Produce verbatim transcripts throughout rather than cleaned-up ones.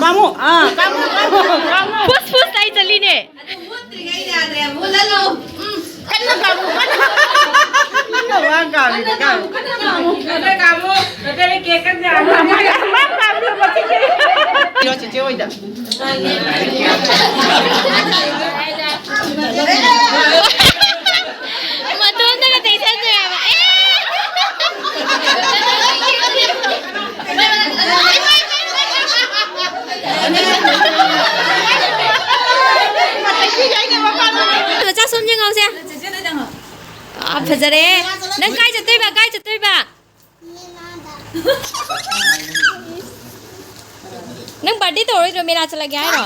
ꯀꯥꯝꯃꯨ, ꯑꯥ, ꯀꯥꯝꯃꯨ, ꯀꯥꯝꯃꯨ, ꯀꯥꯝꯃꯨ꯫ ꯐꯨꯁ ꯐꯨꯁ ꯂꯩ ꯆꯠꯂꯤꯅꯦ꯫ ꯃꯨꯠꯇ꯭ꯔꯤꯉꯩ ꯌꯥꯗ꯭ꯔꯦ, ꯃꯨꯠꯍꯜꯂꯨ꯫ ꯎꯝ, ꯀꯟꯅ ꯀꯥꯝꯃꯨ, ꯀꯟꯅ꯫ ꯀꯟꯅ ꯀꯥꯝꯃꯨ, ꯀꯟꯅ ꯀꯥꯝꯃꯨ, ꯀꯟꯅ ꯀꯥꯝꯃꯨ꯫ ꯀꯟꯅ ꯀꯥꯝꯃꯨ, ꯅꯠꯇ꯭ꯔꯗꯤ ꯀꯦꯛ ꯀꯟꯅ ꯌꯥꯔꯣꯏ꯫ ꯃꯥ ꯀꯥꯝꯃꯨ, ꯃꯥ ꯀꯥꯝꯃꯨ꯫ ꯆꯦꯆꯦ ꯍꯣꯏꯗ꯫ ꯃꯇꯣꯟꯗꯒ ꯇꯩꯁꯟꯗꯣꯏꯔꯕ? ꯑꯦ! ꯃꯆꯥ ꯁꯣꯝ ꯌꯦꯡꯍꯧꯁꯦ꯫ ꯑꯥ, ꯐꯖꯔꯦ꯫ ꯅꯪ ꯀꯥꯏ ꯆꯠꯇꯣꯏꯕ? ꯀꯥꯏ ꯆꯠꯇꯣꯏꯕ? ꯅꯪ ꯕꯥꯔꯗꯦ ꯇꯧꯔꯣꯏꯗ꯭ꯔꯣ? ꯃꯦꯂꯥ ꯆꯠꯂꯒꯦ ꯍꯥꯏꯔꯣ?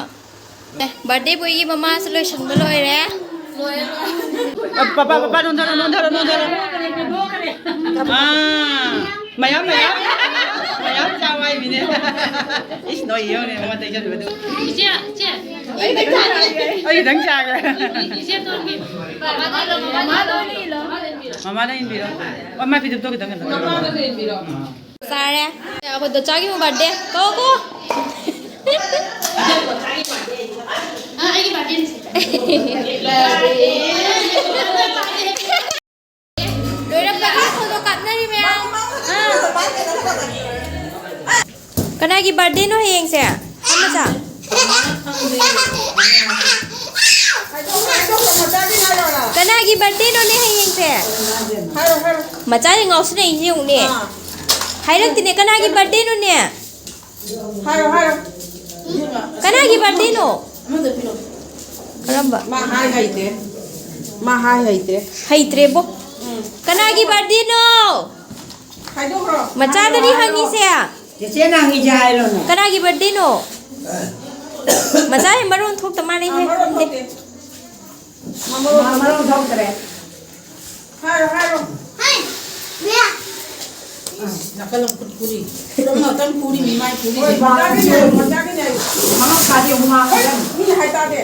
ꯑꯦ, ꯕꯥꯔꯗꯦ ꯕꯣꯏꯒꯤ ꯃꯃꯥꯁꯨ ꯂꯣꯏꯁꯟꯕ ꯂꯣꯏꯔꯦ꯫ Papa, papa, ꯅꯣꯟꯊꯔꯣ, ꯅꯣꯟꯊꯔꯣ, ꯅꯣꯟꯊꯔꯣ꯫ ꯑꯥ, ꯃꯌꯥꯝ, ꯃꯌꯥꯝ꯫ ꯃꯌꯥꯝ ꯆꯥꯎ ꯍꯥꯏꯕꯤꯅꯦ꯫ ꯏꯁ, ꯅꯣꯏ ꯌꯦꯡꯉꯨꯅꯦ, ꯃꯉꯣꯟꯗ ꯇꯩꯁꯟꯕꯗꯨ꯫ ꯏꯆꯦ, ꯏꯆꯦ꯫ ꯑꯩ ꯈꯤꯇꯪ ꯆꯥꯒꯦ꯫ ꯏꯆꯦ ꯇꯣꯟꯒꯤ꯫ ꯃꯃꯥꯗ ꯏꯟꯕꯤꯔꯣ꯫ ꯑꯣ, ꯃꯥꯏ ꯐꯤꯖꯨꯞꯇꯣ ꯈꯤꯇꯪ ꯀꯩꯅꯣ ꯇꯧꯔꯣ꯫ ꯆꯥꯔꯦ꯫ ꯑꯩꯈꯣꯏ ꯗꯣꯆꯥꯒꯤ ꯑꯃꯨꯛ ꯕꯥꯔꯗꯦ꯫ ꯀꯧ, ꯀꯧ꯫ ꯑ, ꯑꯩꯒꯤ ꯕꯥꯔꯗꯦꯅꯤ꯫ ꯂꯣꯏꯔꯛꯄꯒꯤ ꯐꯣꯇꯣ ꯀꯥꯞꯅꯔꯤ ꯃꯌꯥꯝ꯫ ꯀꯅꯥꯒꯤ ꯕꯥꯔꯗꯦꯅꯣ ꯍꯌꯦꯡꯁꯦ? ꯍꯥꯏ ꯃꯆꯥ꯫ ꯀꯅꯥꯒꯤ ꯕꯥꯔꯗꯦꯅꯣꯅꯦ ꯍꯌꯦꯡꯁꯦ? ꯃꯆꯥꯁꯦ ꯉꯥꯎꯁꯤꯟꯅꯩꯁꯦ ꯌꯦꯡꯉꯨꯅꯦ꯫ ꯍꯥꯏꯔꯛꯇꯦꯅꯦ, ꯀꯅꯥꯒꯤ ꯕꯥꯔꯗꯦꯅꯣꯅꯦ? ꯍꯥꯏꯔꯣ, ꯍꯥꯏꯔꯣ꯫ ꯀꯅꯥꯒꯤ ꯕꯥꯔꯗꯦꯅꯣ? ꯑꯃꯗ ꯄꯤꯔꯣ꯫ ꯀꯔꯝꯕ? ꯃꯥ ꯍꯥꯏ ꯍꯩꯇꯦ꯫ ꯃꯥ ꯍꯥꯏ ꯍꯩꯇꯦ꯫ ꯍꯩꯇ꯭ꯔꯦꯕꯣ꯫ ꯎꯝ꯫ ꯀꯅꯥꯒꯤ ꯕꯥꯔꯗꯦꯅꯣ? ꯍꯥꯏꯗꯣꯛꯈ꯭ꯔꯣ꯫ ꯃꯆꯥꯗꯅꯤ ꯍꯥꯏꯔꯣ, ꯍꯥꯏꯔꯣ꯫ ꯍꯪꯉꯤꯁꯦ꯫ ꯆꯦꯆꯦꯅ ꯍꯪꯉꯤꯁꯦ ꯍꯥꯏꯔꯣꯅꯦ꯫ ꯀꯅꯥꯒꯤ ꯕꯥꯔꯗꯦꯅꯣ? ꯃꯆꯥꯁꯦ ꯃꯔꯣꯟ ꯊꯣꯛꯇ ꯃꯥꯜꯂꯦꯍꯦ꯫ ꯑꯥ, ꯃꯔꯣꯟ ꯈꯪꯗꯦ꯫ ꯊꯣꯛꯇꯦ꯫ ꯃꯥ ꯃꯔꯣꯟ ꯊꯣꯛꯇ꯭ꯔꯦ꯫ ꯍꯥꯏꯔꯣ, ꯍꯥꯏꯔꯣ꯫ ꯍꯥꯏ, ꯃꯌꯥ꯫ ꯑꯁ, ꯅꯥꯀꯜ ꯑꯃ ꯈꯨꯠ ꯈꯨꯔꯤ꯫ ꯈꯨꯠ ꯑꯃ ꯈꯛꯇꯪ ꯈꯨꯔꯤ, ꯃꯤꯃꯥꯏ ꯈꯨꯔꯤ꯫ ꯍꯣꯏ, ꯃꯆꯥꯒꯤꯅꯦ, ꯃꯆꯥꯒꯤꯅꯦ꯫ ꯃꯉꯛ ꯀꯥꯗꯤ ꯑꯃꯨꯛ ꯉꯥꯡꯉꯦ꯫ ꯍꯣꯏ, ꯃꯤꯅ ꯍꯥꯏꯇꯥꯗꯦ꯫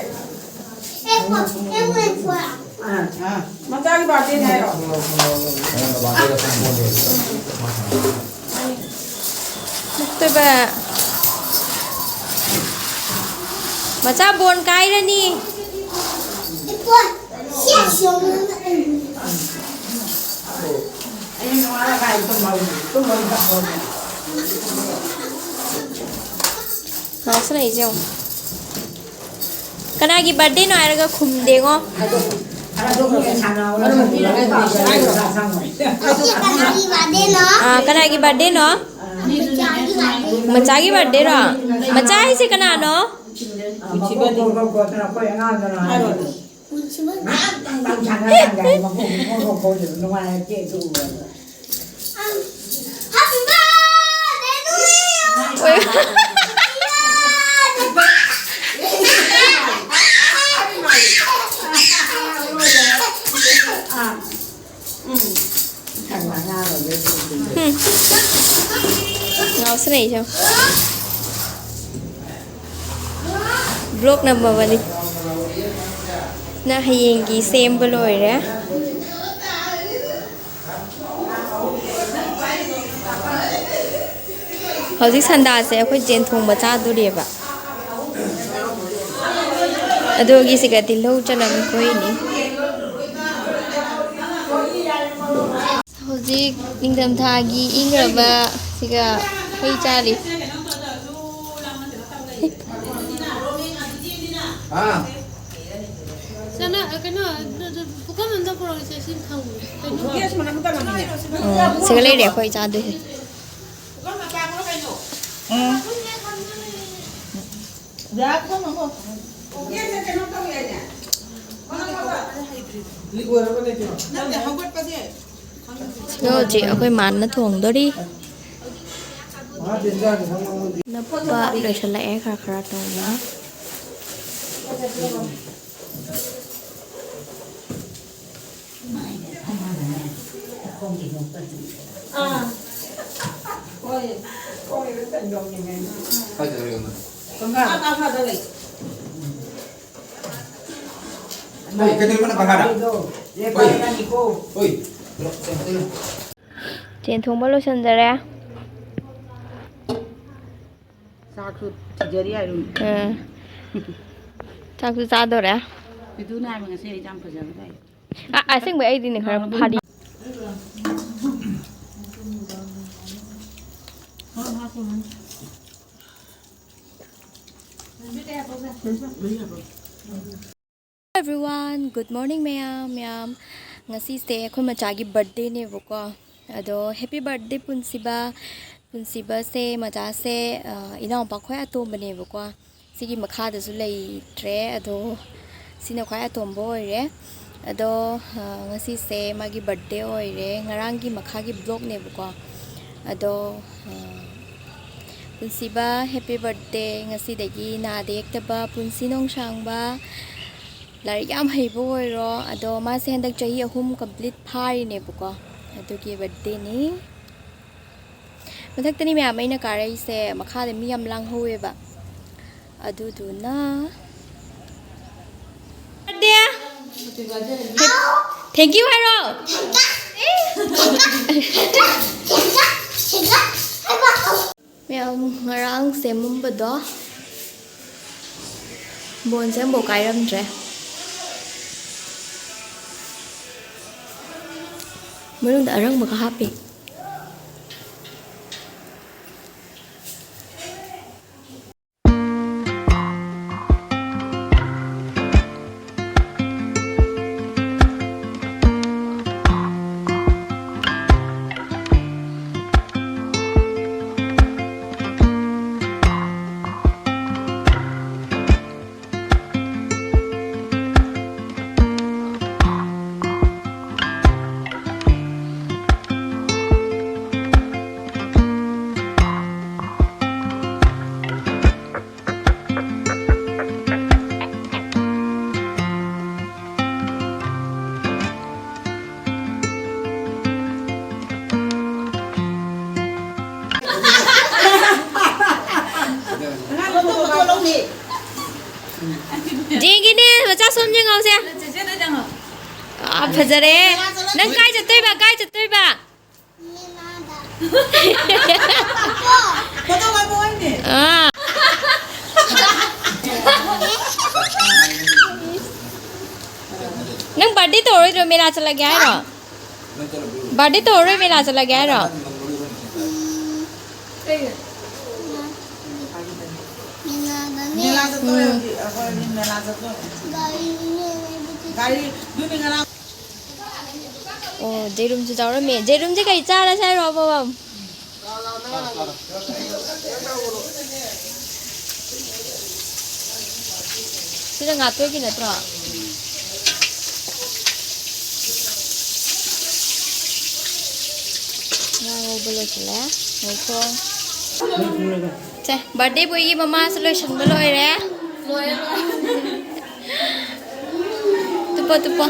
ꯑꯦ, ꯀꯣ, ꯑꯦ, ꯀꯣ, ꯑꯦ, ꯀꯣ꯫ ꯑꯥ꯫ ꯃꯆꯥꯒꯤ ꯕꯥꯔꯗꯦꯅꯦ ꯍꯥꯏꯔꯣ? ꯅꯠꯇꯦꯕ꯫ ꯃꯆꯥ ꯕꯣꯟ ꯀꯥꯏꯔꯅꯤ꯫ ꯉꯥꯎꯁꯜꯂꯛꯏꯁꯦ ꯌꯦꯡꯉꯣ꯫ ꯀꯅꯥꯒꯤ ꯕꯥꯔꯗꯦꯅꯣ ꯍꯥꯏꯔꯒ ꯈꯨꯝꯗꯦꯉꯣ꯫ ꯑꯥ, ꯀꯅꯥꯒꯤ ꯕꯥꯔꯗꯦꯅꯣ? ꯃꯆꯥꯒꯤ ꯕꯥꯔꯗꯦꯔꯣ? ꯃꯆꯥ ꯍꯥꯏꯁꯦ ꯀꯅꯥꯅꯣ? ꯎꯝ꯫ ꯉꯥꯎꯁꯤꯟꯅꯩꯁꯦ ꯌꯦꯡꯉꯣ꯫ ꯕ꯭ꯂꯣꯛ ꯅꯝꯃꯕꯅꯤ꯫ ꯅ ꯍꯌꯦꯡꯒꯤ ꯁꯦꯝꯕ ꯂꯣꯏꯔꯦ꯫ ꯍꯧꯖꯤꯛ ꯁꯟꯗꯥꯁꯦ ꯑꯩꯈꯣꯏ ꯖꯦꯟ ꯊꯣꯡꯕ ꯆꯥꯗꯣꯔꯤꯕ꯫ ꯑꯗꯨꯒꯤ ꯁꯤꯒ ꯇꯤꯜꯍꯧ ꯆꯅꯝ ꯈꯣꯏꯅꯤ꯫ ꯍꯧꯖꯤꯛ ꯅꯤꯡꯊꯝꯊꯥꯒꯤ ꯏꯪꯈ꯭ꯔꯕ ꯁꯤꯒ ꯍꯩ ꯆꯥꯔꯤ꯫ ꯆꯅꯥ, ꯀꯩꯅꯣ, ꯄꯨꯈꯝ ꯑꯝꯗ ꯄꯨꯔꯛꯎꯁꯦ, ꯁꯤ ꯊꯝꯒꯦ꯫ ꯀꯩꯅꯣ? ꯎꯝ, ꯁꯤꯒ ꯂꯩꯔꯦ ꯑꯩꯈꯣꯏ ꯆꯥꯗꯣꯏꯁꯦ꯫ ꯎꯝ꯫ ꯁꯤꯒ ꯍꯧꯖꯤꯛ ꯑꯩꯈꯣꯏ ꯃꯥꯅ ꯊꯣꯡꯗꯣꯔꯤ꯫ ꯅꯞꯄ ꯂꯣꯏꯁꯤꯜꯂꯛꯑꯦ ꯈꯔ ꯈꯔ ꯇꯧꯅ꯫ ꯀꯥꯏ ꯆꯠꯈ꯭ꯔꯒꯦ ꯑꯃ? ꯀꯪꯒꯥ꯫ ꯍꯣꯏ, ꯀꯩꯗꯧꯔꯤꯕ ꯅꯪ ꯀꯪꯒꯥꯗ? ꯍꯣꯏ꯫ ꯍꯣꯏ꯫ ꯆꯦꯟ ꯊꯣꯡꯕ ꯂꯣꯏꯁꯤꯟꯖꯔꯦ꯫ ꯆꯥꯛꯁꯨ ꯊꯤꯖꯔꯤ ꯍꯥꯏꯔꯨ꯫ ꯑꯥ꯫ ꯆꯥꯛꯁꯨ ꯆꯥꯗꯣꯔꯦ꯫ ꯄꯤꯇꯨꯅ ꯍꯥꯏꯕ ꯉꯁꯤ ꯑꯩ ꯌꯥꯝ ꯐꯖꯕ ꯇꯥꯏ꯫ ꯑ-, ꯑꯁꯦꯡꯕꯩ ꯑꯩꯗꯤꯅꯦ ꯈꯔ ꯐꯥꯗꯤ꯫ Everyone, good morning ꯃꯌꯥꯝ, ꯃꯌꯥꯝ꯫ ꯉꯁꯤꯁꯦ ꯑꯩꯈꯣꯏ ꯃꯆꯥꯒꯤ birthdayꯅꯦꯕꯀꯣ꯫ ꯑꯗꯣ happy birthday ꯄꯨꯟꯁꯤꯕ꯫ ꯄꯨꯟꯁꯤꯕꯁꯦ ꯃꯆꯥꯁꯦ, ꯑ, ꯏꯅꯥꯎꯄꯥ ꯈ꯭ꯋꯥꯏ ꯑꯇꯣꯝꯕꯅꯦꯕꯀꯣ꯫ ꯁꯤꯒꯤ ꯃꯈꯥꯗꯁꯨ ꯂꯩꯇ꯭ꯔꯦ, ꯑꯗꯣ ꯁꯤꯅ ꯈ꯭ꯋꯥꯏ ꯑꯇꯣꯝꯕ ꯑꯣꯏꯔꯦ꯫ ꯑꯗꯣ, ꯑ, ꯉꯁꯤꯁꯦ ꯃꯥꯒꯤ birthday ꯑꯣꯏꯔꯦ꯫ ꯉꯔꯥꯡꯒꯤ ꯃꯈꯥꯒꯤ vlogꯅꯦꯕꯀꯣ꯫ ꯑꯗꯣ, ꯑ, ꯄꯨꯟꯁꯤꯕ, happy birthday꯫ ꯉꯁꯤꯗꯒꯤ ꯅꯥꯗ ꯌꯦꯛꯇꯕ ꯄꯨꯟꯁꯤ ꯅꯣꯡꯁꯥꯡꯕ, ꯂꯥꯏꯔꯤꯛ ꯌꯥꯝ ꯍꯩꯕ ꯑꯣꯏꯔꯣ꯫ ꯑꯗꯣ ꯃꯥꯁꯦ ꯍꯟꯗꯛ ꯆꯍꯤ ꯑꯍꯨꯝ complete ꯐꯥꯔꯤꯅꯦꯕꯀꯣ, ꯑꯗꯨꯒꯤ birthdayꯅꯤ꯫ ꯃꯊꯛꯇꯅꯤ ꯃꯌꯥꯝ ꯑꯩꯅ ꯀꯥꯔꯛꯏꯁꯦ, ꯃꯈꯥꯗ ꯃꯤ ꯌꯥꯝ ꯂꯥꯡꯍꯧꯋꯦꯕ, ꯑꯗꯨꯗꯨꯅ꯫ Thank you ꯍꯥꯏꯔꯣ꯫ ꯃꯌꯥꯝ, ꯉꯔꯥꯡ ꯁꯦꯝꯃꯝꯕꯗꯣ ꯕꯣꯟꯁꯦ ꯑꯃꯐꯥꯎ ꯀꯥꯏꯔꯝꯗ꯭ꯔꯦ꯫ ꯃꯅꯨꯡꯗ ꯑꯔꯪꯕꯒ ꯍꯥꯞꯄꯤ꯫ ꯌꯦꯡꯒꯦꯅꯦ, ꯃꯆꯥ ꯁꯣꯝ ꯌꯦꯡꯍꯧꯁꯦ꯫ ꯑꯥ, ꯐꯖꯔꯦ꯫ ꯅꯪ ꯀꯥꯏ ꯆꯠꯇꯣꯏꯕ? ꯀꯥꯏ ꯆꯠꯇꯣꯏꯕ? ꯐꯣꯇꯣ ꯀꯥꯞꯄꯛꯑꯣ ꯍꯥꯏꯅꯦ꯫ ꯑꯥ꯫ ꯃꯦꯂꯥ ꯆꯠꯂꯒꯦ ꯍꯥꯏꯔꯣ? ꯕꯥꯔꯗꯦ ꯇꯧꯔꯔꯣꯏ, ꯃꯦꯂꯥ ꯆꯠꯂꯒꯦ ꯍꯥꯏꯔꯣ? ꯎꯝ꯫ ꯑꯣ, ꯖꯦꯔꯨꯝꯁꯨ ꯆꯥꯎꯔꯝꯃꯦ꯫ ꯖꯦꯔꯨꯝꯁꯦ ꯀꯩ ꯆꯥꯔꯁꯦ ꯍꯥꯏꯔꯣ, ꯑꯃꯃꯝ? ꯁꯤꯅ ꯉꯥ ꯇꯣꯏꯒꯤ ꯅꯠꯇ꯭ꯔꯣ? ꯉꯥ ꯉꯧꯕ ꯂꯣꯏꯁꯤꯜꯂꯦ꯫ ꯉꯧꯊꯣꯛ꯫ ꯁꯦ, ꯕꯥꯔꯗꯦ ꯕꯣꯏꯒꯤ ꯃꯃꯥꯁꯨ ꯂꯣꯏꯁꯤꯟꯕ ꯂꯣꯏꯔꯦ꯫ ꯇꯨꯞꯄꯣ, ꯇꯨꯞꯄꯣ꯫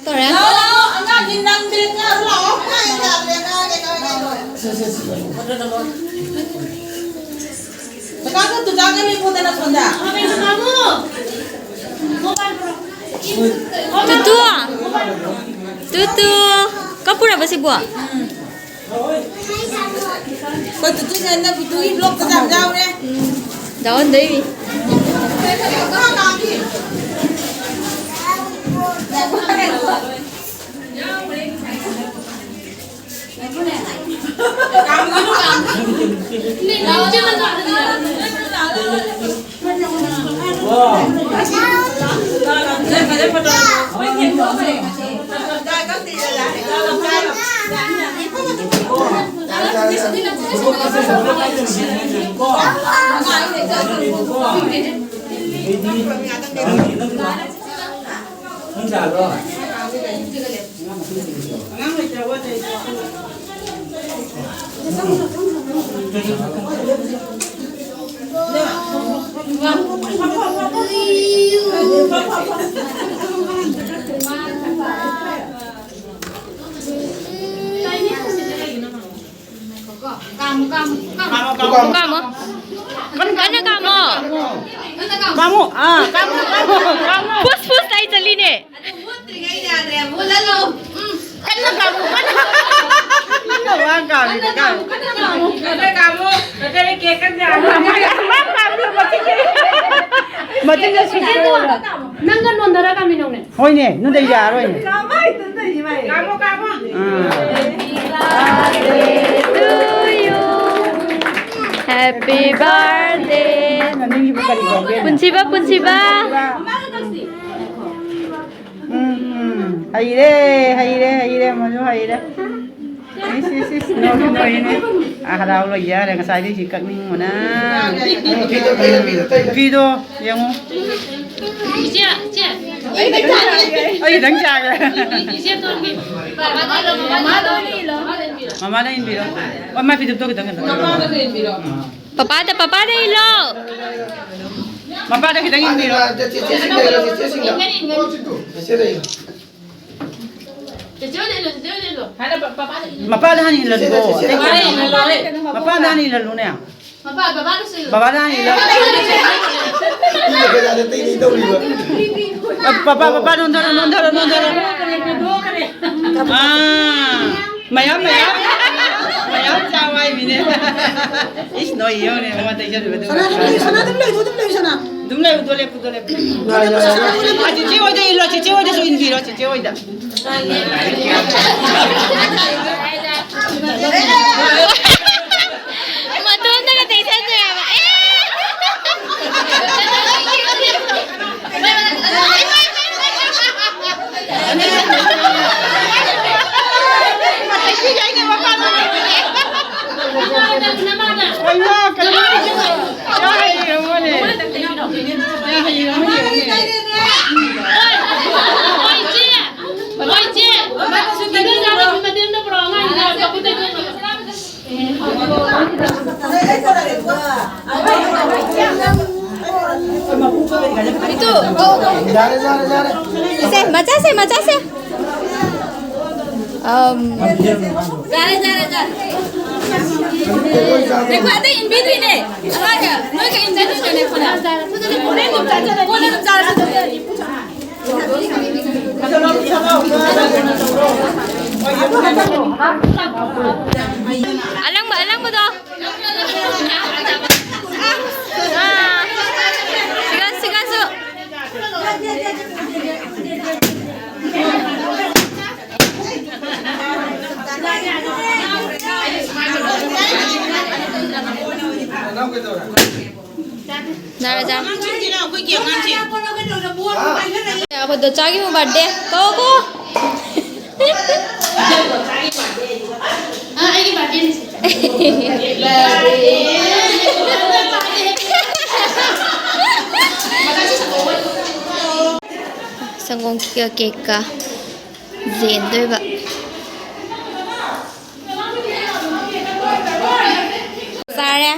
ꯇꯧꯔꯦ꯫ ꯂꯥꯛꯑꯣ, ꯂꯥꯛꯑꯣ, ꯑꯉꯥꯡꯁꯤ ꯅꯪꯗ꯭ꯔꯦ, ꯂꯥꯛꯑꯣ, ꯂꯥꯛꯑꯣ꯫ ꯀꯀꯥ, ꯇꯨ ꯆꯥꯒ ꯂꯦꯞꯄꯣꯗꯅ ꯁꯣꯝꯗ꯫ ꯇꯨꯇꯨ! ꯇꯨꯇꯨ! ꯀꯞꯄꯨꯔꯕ ꯁꯤꯕꯣ? ꯑꯩꯈꯣꯏ ꯇꯨꯇꯨ ꯅꯟꯅ ꯄꯨꯇꯨꯒꯤ vlogꯇ ꯌꯥꯝ ꯌꯥꯎꯔꯦ꯫ ꯌꯥꯎꯍꯟꯗꯣꯏꯅꯤ꯫ ꯀꯥꯝꯃꯣ, ꯀꯥꯝꯃꯣ꯫ ꯀꯟꯅ ꯀꯥꯝꯃꯣ꯫ ꯀꯥꯝꯃꯣ, ꯑꯥ, ꯀꯥꯝꯃꯣ, ꯀꯥꯝꯃꯣ, ꯀꯥꯝꯃꯣ꯫ ꯐꯨꯁ ꯐꯨꯁ ꯇꯥꯏ ꯆꯠꯂꯤꯅꯦ꯫ ꯑꯗꯨ ꯃꯨꯠꯇ꯭ꯔꯤꯉꯩ ꯌꯥꯗ꯭ꯔꯦ, ꯃꯨꯜꯍꯜꯂꯣ꯫ ꯎꯝ꯫ ꯀꯟꯅ ꯀꯥꯝꯃꯨ, ꯀꯟꯅ꯫ ꯀꯟꯅ ꯋꯥ ꯀꯥꯝꯃꯤꯕ, ꯀꯥꯝꯃꯨ, ꯀꯥꯝꯃꯨ꯫ ꯀꯟꯅ ꯀꯥꯝꯃꯨ, ꯀꯟꯅ ꯀꯥꯝꯃꯨ꯫ ꯅꯠꯇ꯭ꯔꯗꯤ ꯀꯦꯛ ꯀꯟ ꯌꯥꯔꯣꯏ꯫ ꯃꯥ ꯀꯥꯝꯃꯤꯕ ꯃꯇꯤꯛ ꯆꯥꯏ꯫ ꯃꯆꯤꯟꯗ ꯁꯨꯛꯆꯣ꯫ ꯅꯪꯒ ꯅꯣꯟꯊꯔꯛꯀꯃꯤꯅꯧꯅꯦ꯫ ꯍꯣꯏꯅꯦ, ꯅꯣꯟꯊ ꯌꯥꯔꯣꯏꯅꯦ꯫ ꯀꯥꯝꯃꯣ, ꯀꯥꯝꯃꯣ꯫ ꯑꯥ꯫ Happy birthday꯫ ꯅꯪꯒꯤꯕꯨ ꯀꯔꯤ ꯀꯧꯒꯦ? ꯄꯨꯟꯁꯤꯕ, ꯄꯨꯟꯁꯤꯕ꯫ ꯎꯝ, ꯎꯝ꯫ ꯍꯩꯔꯦ, ꯍꯩꯔꯦ, ꯍꯩꯔꯦ, ꯑꯃꯁꯨ ꯍꯩꯔꯦ꯫ ꯏꯁ, ꯏꯁ, ꯏꯁ, ꯅꯣꯏ, ꯅꯣꯏꯅꯦ꯫ ꯑꯥ, ꯍꯔꯥꯎ ꯂꯣꯏ ꯌꯥꯔꯦ, ꯉꯁꯥꯏꯗꯩ ꯁꯤ ꯀꯛꯅꯤꯡꯕꯅ꯫ ꯐꯤꯗꯣ, ꯐꯤꯗꯣ, ꯐꯤꯗꯣ, ꯐꯤꯗꯣ꯫ ꯐꯤꯗꯣ ꯌꯦꯡꯉꯨ꯫ ꯏꯆꯦ, ꯏꯆꯦ꯫ ꯑꯩ ꯈꯤꯇꯪ ꯆꯥꯒꯦ꯫ ꯏꯆꯦ ꯇꯣꯟꯒꯤ꯫ ꯃꯃꯥꯗ ꯏꯟꯕꯤꯔꯣ꯫ ꯑꯣ, ꯃꯥꯏ ꯐꯤꯖꯨꯞꯇꯣ ꯈꯤꯇꯪ, ꯈꯤꯇꯪ꯫ ꯄꯄꯥꯗ, ꯄꯄꯥꯗ ꯏꯜꯂꯣ꯫ ꯃꯄꯥꯗ ꯈꯤꯇꯪ ꯏꯟꯕꯤꯔꯣ꯫ ꯆꯦꯆꯦꯁꯤꯡꯗ ꯏꯜꯂꯣ, ꯆꯦꯆꯦꯁꯤꯡꯗ꯫ ꯆꯦꯆꯦꯗ ꯏꯜꯂꯣ꯫ ꯆꯦꯆꯦ ꯍꯣꯏꯗ ꯏꯜꯂꯣ, ꯆꯦꯆꯦ ꯍꯣꯏꯗ ꯏꯜꯂꯣ꯫ ꯍꯥꯏꯅ ꯄ-, ꯄꯄꯥꯗ ꯏꯜꯂꯣ꯫ ꯃꯄꯥꯗ ꯍꯥꯟꯅ ꯏꯜꯍꯜꯂꯣ꯫ ꯆꯦꯆꯦꯗ, ꯆꯦꯆꯦꯗ ꯏꯜꯂꯣ꯫ ꯃꯄꯥꯗ ꯍꯥꯟꯅ ꯏꯜꯍꯜꯂꯨꯅꯦ꯫ ꯃꯄꯥ, ꯕꯕꯥꯗꯁꯨ ꯏꯜꯂꯣ꯫ ꯕꯕꯥꯗ ꯍꯥꯟꯅ ꯏꯜꯍꯜꯂꯣ꯫ ꯃꯤꯅ ꯀꯩꯅꯣꯗ ꯑꯇꯩ ꯑꯇꯩ ꯇꯧꯔꯤꯕ꯫ ꯑ, ꯄꯄꯥ, ꯄꯄꯥ, ꯅꯣꯟꯊꯔꯣ, ꯅꯣꯟꯊꯔꯣ, ꯅꯣꯟꯊꯔꯣ꯫ ꯑꯥ, ꯃꯌꯥꯝ, ꯃꯌꯥꯝ꯫ ꯃꯌꯥꯝ ꯆꯥꯎ ꯍꯥꯏꯃꯤꯅꯦ꯫ ꯏꯁ, ꯅꯣꯏ ꯌꯦꯡꯉꯨꯅꯦ, ꯃꯉꯣꯟꯗ ꯏꯖꯔꯨꯕꯗꯨ꯫ ꯁꯅꯥ, ꯑꯗꯨꯝ ꯂꯩꯌꯨ, ꯑꯗꯨꯝ ꯂꯩꯌꯨ, ꯁꯅꯥ꯫ ꯑꯗꯨꯝ ꯂꯩꯌꯨ, ꯑꯗꯨꯝ ꯂꯩꯌꯨ, ꯑꯗꯨꯝ ꯂꯩꯌꯨ꯫ ꯉꯥꯏ, ꯉꯥꯏ, ꯉꯥꯏ, ꯉꯥꯏ꯫ ꯑ, ꯆꯤꯆꯦ ꯍꯣꯏꯗ ꯏꯜꯂꯣ, ꯆꯤꯆꯦ ꯍꯣꯏꯗꯁꯨ ꯏꯟꯕꯤꯔꯣ, ꯆꯤꯆꯦ ꯍꯣꯏꯗ꯫ ꯃꯇꯣꯟꯗꯒ ꯇꯩꯊꯖꯔꯕ꯫ ꯑꯦ! ꯌꯥꯔꯦ, ꯌꯥꯔꯦ, ꯌꯥꯔꯦ꯫ ꯁꯦ, ꯃꯆꯥꯁꯦ, ꯃꯆꯥꯁꯦ꯫ ꯑꯝ, ꯌꯥꯔꯦ, ꯌꯥꯔꯦ, ꯌꯥꯔꯦ꯫ ꯉꯥꯏꯈꯣ, ꯑꯇꯩ ꯏꯟꯕꯤꯗꯣꯏꯅꯦ꯫ ꯑꯉꯥꯡꯁꯦ, ꯅꯣꯏꯒ ꯏꯟꯖꯗꯣꯏꯅꯦ, ꯀꯣꯟꯅ꯫ ꯀꯣꯟꯅ ꯑꯗꯨꯝ ꯆꯥꯔꯁꯤ꯫ ꯑꯂꯪꯕ, ꯑꯂꯪꯕꯗꯣ꯫ ꯑꯥ꯫ ꯁꯤꯒ, ꯁꯤꯒ꯫ ꯌꯥꯔꯦ, ꯌꯥꯔꯦ꯫ ꯑꯉꯥꯡꯁꯤꯡꯁꯤꯅ ꯑꯩꯈꯣꯏꯒꯤ ꯑꯉꯥꯡꯁꯤꯡ꯫ ꯑꯩꯈꯣꯏꯗꯣ ꯆꯥꯒꯤ ꯕꯥꯔꯗꯦ꯫ ꯀꯧ, ꯀꯧ꯫ ꯑ, ꯑꯩꯒꯤ ꯕꯥꯔꯗꯦꯅꯤ꯫ ꯁꯪꯒꯣꯝ ꯀꯦꯛꯀ ꯌꯦꯟꯗꯣꯏꯕ꯫ ꯆꯥꯔꯦ꯫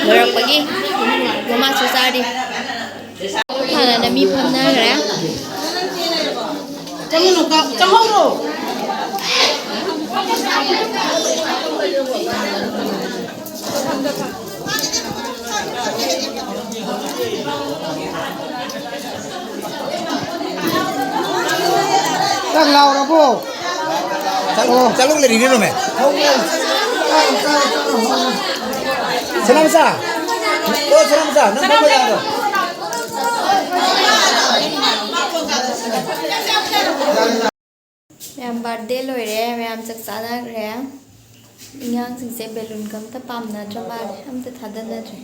ꯂꯣꯏꯔꯛꯄꯒꯤ ꯃꯃꯥꯁꯨ ꯆꯥꯔꯤ꯫ ꯐꯅꯅ ꯃꯤ ꯐꯝꯅꯈ꯭ꯔꯦ꯫ ꯆꯪꯍꯧꯔꯣ꯫ ꯆꯥꯛ ꯂꯥꯎꯔꯕꯣ? ꯆꯠꯂꯨ, ꯑꯣ꯫ ꯆꯠꯂꯨ ꯂꯩꯔꯤꯅꯦ ꯅꯣꯃꯦ꯫ ꯁꯅꯥꯃꯆꯥ꯫ ꯑꯣ, ꯁꯅꯥꯃꯆꯥ, ꯅꯪ ꯐꯝꯕ ꯌꯥꯗ꯭ꯔꯣ? ꯃꯌꯥꯝ ꯕꯥꯔꯗꯦ ꯂꯣꯏꯔꯦ, ꯃꯌꯥꯝ ꯆꯥꯛ ꯆꯥꯅꯈ꯭ꯔꯦ꯫ ꯑꯉꯥꯡꯁꯤꯡꯁꯦ ꯕꯦꯂꯨꯟꯒ ꯑꯝꯇ ꯄꯥꯝꯅꯗ꯭ꯔ ꯃꯥꯜꯂꯦ, ꯑꯝꯇ ꯊꯥꯗꯅꯗ꯭ꯔꯦ꯫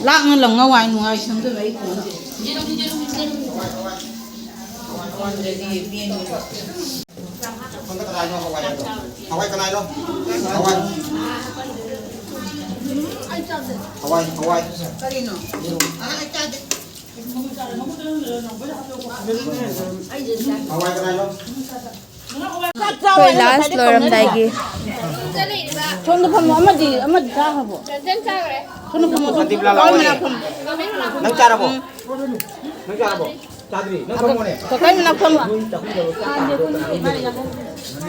ꯂꯥꯛꯅ ꯂꯪꯉ ꯋꯥꯏ ꯅꯨꯡꯉꯥꯏ ꯁꯪꯗꯕ ꯑꯩ ꯐꯣꯟꯁꯦ꯫ ꯁꯣꯝꯗ ꯀꯅꯥꯏꯅꯣ ꯍꯋꯥꯏ ꯑꯗꯣ? ꯍꯋꯥꯏ ꯀꯅꯥꯏꯅꯣ? ꯍꯋꯥꯏ꯫ ꯍꯋꯥꯏ, ꯍꯋꯥꯏ꯫ ꯀꯔꯤꯅꯣ? ꯑ, ꯑꯩ ꯆꯥꯗꯦ꯫ ꯍꯋꯥꯏ ꯀꯅꯥꯏꯅꯣ? ꯑꯩꯈꯣꯏ ꯂꯥꯁ ꯂꯣꯏꯔꯝꯗꯥꯏꯒꯤ ꯁꯣꯝꯗ ꯐꯝꯃꯣ꯫ ꯑꯃꯗꯤ, ꯑꯃꯗꯤ ꯆꯥꯈ꯭ꯔꯕꯣ? ꯁꯣꯝꯗ ꯐꯝꯃꯣ, ꯁꯣꯝꯗ꯫ ꯁꯟꯗꯤꯞ ꯂꯥ ꯂꯥꯎꯕꯅꯦ꯫ ꯀꯀꯥꯏ ꯃꯅꯥꯛ ꯐꯝꯃꯣ꯫ ꯅꯪ ꯆꯥꯔꯕꯣ? ꯅꯪ ꯆꯥꯔꯕꯣ? ꯆꯥꯗ꯭ꯔꯤ꯫ ꯅꯪ ꯐꯝꯃꯣꯅꯦ꯫ ꯀꯀꯥꯏ ꯃꯅꯥꯛ ꯐꯝꯃꯣ꯫ ꯅꯣꯏ ꯆꯥꯛꯈꯨꯝꯗ ꯂꯣꯏ ꯆꯥꯛ ꯆꯥꯔꯕꯣ? ꯀꯅꯥꯅꯣ?